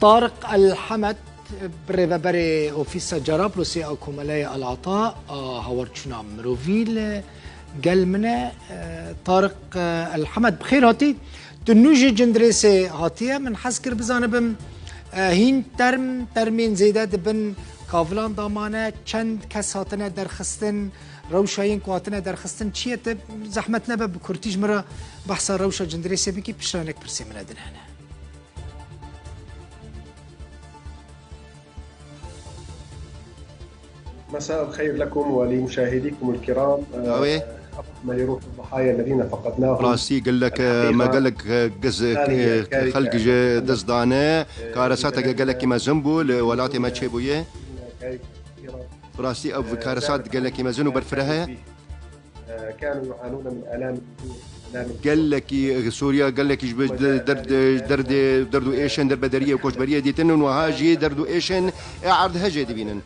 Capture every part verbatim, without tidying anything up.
Tariq El Hemed, bi rêveberê Ofîsa Cerablûsê a Komeleyê El Ata a Hawarçûna Mirovî li gel min e. Tariq El Hemed, bi xêr hatî. Tu nû ji Cindirêsê hatiye. Min hez kir bizanibim, hîn term, termên zêde di bin kavilan de mane, çend kes hatine derxistin, rewşa yên ku hatine derxistin çi ye? Te zehmet nebe bi kurtî ji min re behsa rewşa Cindirêsê bikî, piştre hinek pirsê min e din hene. مساء الخير لكم ولمشاهديكم الكرام. Dawê. اللهم لروح الضحايا الذين فقدناهم. Rastî gelek, e, me الحقيقة gelek, e, giz, e, ثانية كارثة xelk ji dest dane. Karesateke gelekî mezin bû, li welatê me çêbûye. كارثة كبيرة. Bi rastî ev karesat gelekî mezin û berfireh e. كانوا يعانون من آلام الجوع، آلام الفقر. Gelekî Sûriya, gelekî ji ber de-, derd-, derdê, derd û êşên derbedariyê û koçberiyê dîtin û niha jî derd û êşên ê erdhejê dibînin.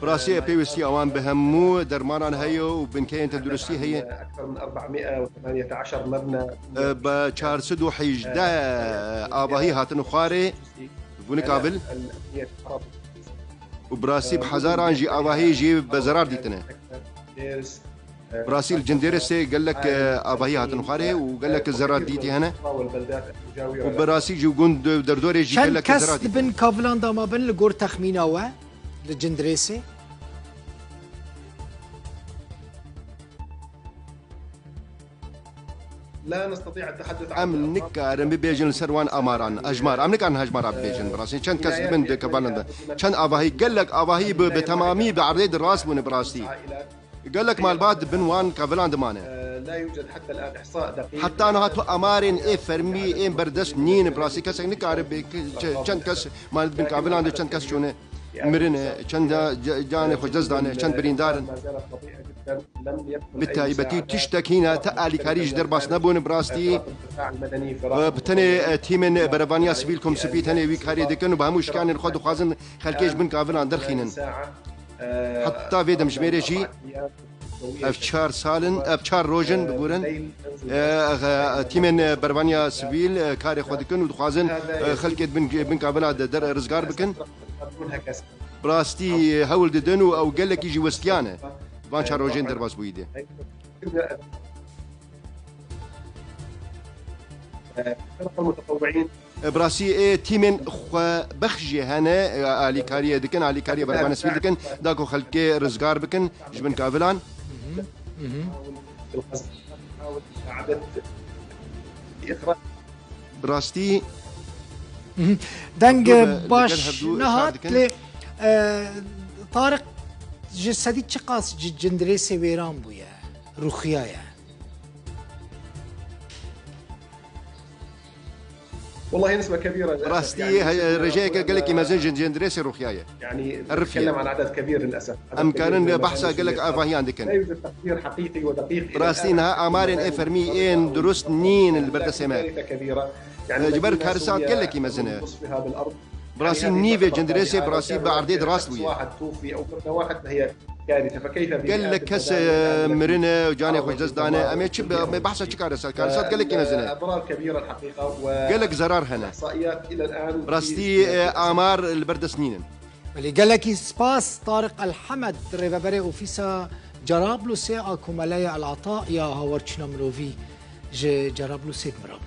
Bi rastî pêwîstî ewan bi hemû dermanan heye û binkeyên tenduristî heye. أكثر من أربعمية وثمانية عشر مبنى. Bi çar sed û hejdeh avahî hatin xwarê. Bûne kabil. Û bi rastî bi hezaran jî avahî jî bi zerar dîtine. Bi rastî li Cindirêsê gelek, e, avahî hatin xwarê û gelek zerar dîtî hene. Û bi rastî jî gund derdorê jî gelek zerar dîtine. Çend kes di bin kavilan de mabin li gor texmîna we li Cindirêsê? Em nikarin bibêjin li ser wan amaran, hejmar. Em nikarin hejmara bibêjin, bi rastî. Çend kes dibin di kevalan de? Çend avahî, gelek avahî bi, bi temamî bi erdê de rast bûne, bi rastî. Gelek malbat di bin wan kevilan de mane. Heta niha tu amarên ê fermî, ên berdest nîn, bi rastî. Kesek nikare bi, çe-, çend kes mane di bin kevilan de, çend kes çûne. Mirine, çend ca-, canê xwe ji dest dane, çend birîndar in. Bi taybetî tiştek hîna te alîkarî ji derbas nebûne bi rastî. Bi tenê, e, tîmên berevaniya sivîl, komsivî tenê wî karê dikin û bi hemû şikanên xwe dixwazin xelkê ji bin kavilan derxînin. Heta vê demjimêrê jî ev çar sal in, ev çar roj in, bigurin. E, e, tîmên, e, berevaniya sivîl, e, karê xwe dikin û dixwazin, e, xelkê di bin, bin kavila de der rizgar bikin. Bi rastî hewl didin û ew gelekî jî westiyane van çar rojên derbasbûyî de. Bi rastî ê tîmên xwebexş jî hene, e, alîkariyê dikin, alîkariya berevaniya sivîl dikin, da ku xelkê rizgar bikin ji bin kavilan. Bi rastî. Deng baş nehat lê, e, Tariq, ji sedî çiqas ji Cindirêsê wêran bûye, rûxiyaye? والله نسبة كبيرة للأسف. Bi rastî, يعني، he-, rêjeyeke gelekî mezin ji Cindirêsê rûxiyaye. يعني، نتكلم عن عدد كبير للأسف. Em karin behsa gelek avahiyan dikin. لا يوجد تقدير حقيقي ودقيق. Bi rastî niha amarên ê fermî ên durust nîn li ber destê me. كارثة كبيرة. Ji ber karesat gelekî mezin e. Bi rastî nîvê Cindirêsê bi rastî bi erdê de rast bûye. Gelek kes, e, mirine û canê xwe ji dest dane. Em ê çi, em ê behsa çi karesat? Karesat gelekî mezin e. Gelek zerar hene. Bi rastî, e, amar li ber dest nînin. Belê, gelekî spas Tariq El Hemed, rêveberê Ofîsa Cerablusê a Komeleya El Ata ya Hawarçûna Mirovî ji Cerablusê bi min re.